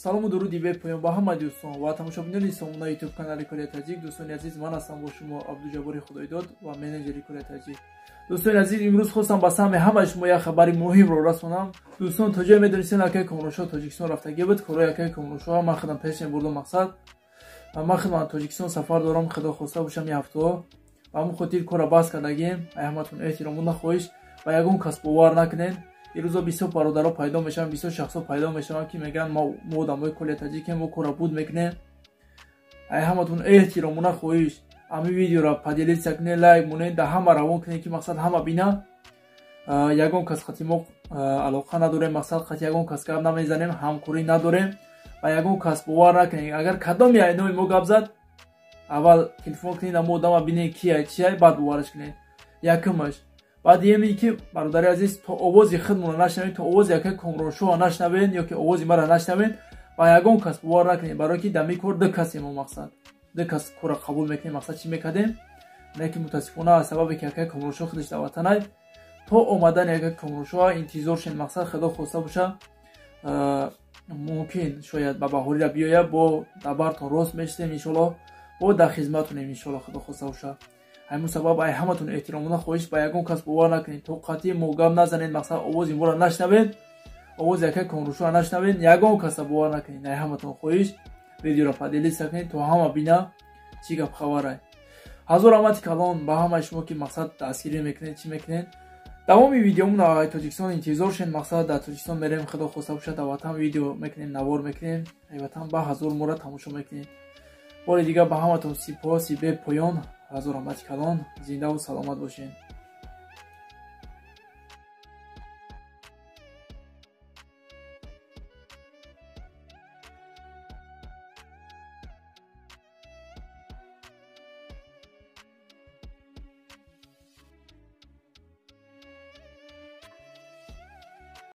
Салому дуруди бепоён ба ҳама дӯстон ва тамошобинони сомонаи ютуб канали Корея Таҷик. Дӯстони азиз, ман ҳастам бо шумо Абдуҷаббори Худойдод ва менеҷери Корея Таҷик. Дӯстони азиз, имрӯз хостам ба самъи ҳамаи шумо як хабари муҳимро расонам. Дӯстон, то ҷое медонистем, акаи Комроншоҳ Тоҷикистон рафтагӣ буд. Корои акаи Комроншоҳ ман худам пеш мебурдам. Мақсад, ман худам Тоҷикистон сафар дорам, худо хоста бошам, ин ҳафтаҳо. Ба ҳамон хотир корро баст кардагем. Ай ҳаматон эҳтиромона хоҳиш, ба ягон кас бовар накунед. Ирӯзо бисёр бародаро пайдо мешаванд, бисёр шахсҳо пайдо мешаванд, ки мегӯянд, мо одамои Корея Таҷикем, мо корро буд мекунем. Ай ҳаматон эҳтиромона хоҳиш, ҳамин видеоро поделиться кунед, лайк монед, дар ҳама равон кунед, ки мақсад ҳама бина. Ягон кас қати мо алоқа надорем, мақсад қати ягон кас гап намезанем, ҳамкорӣ надорем. Ба ягон кас бовар накунед. Агар кадоме ай номи мо гап зад, аввал телефон кунед, амо одама бинед, кияй, чияй, баъд бовараш кунед. Якумаш. Баъд еме ки, бародари азиз, то овози худмонро нашнавед, то овози акаи Комроншоҳро нашнавед ё ки овози маро нашнавед, ба ягон кас бовар накунед, барое ки дар ми кор ду касем мо. Мақсад, ду кас корро қабул мекунем. Мақсад, чӣ мекардем, не ки мутаассифона аз сабабе ки акаи Комроншоҳ худаш дар ватанай, то омадани акаи Комроншоҳ интизор шед. Мақсад, худо хоста боша, мумкин, шояд ба баҳорира биёяд, бо дабартон рост мешидем, иншоалло, бо дар хизматонем, иншоалло, худо хоста боша. Ҳамин сабаб ай ҳаматон эҳтиромона хоҳиш, ба ягон кас бовар накунед, то қатъи мо гап назанед. Мақсад, овози моро нашнавед, овози акаи Комрушоҳро нашнавед, ягон каса бовар накунед. Ай ҳаматон хоҳиш, видеоро поделиться кунед, то ҳама бина, чӣ гап хабарай. Ҳазор раҳмати калон ба ҳамаи шумо, ки мақсад дастгирӣ мекунед, чӣ мекунед. Давоми видеомон ай Тоҷикистон интизор шед. Мақсад, дар Тоҷикистон мерем, худо хоста бошад, дар ватан видео мекунем, навор мекунем, ай ватан ба ҳазор мора тамошо мекунем. Бори дигар ба ҳаматон сипоси бепоён, ҳазор раҳмати калон, зиндаву саломат бошед.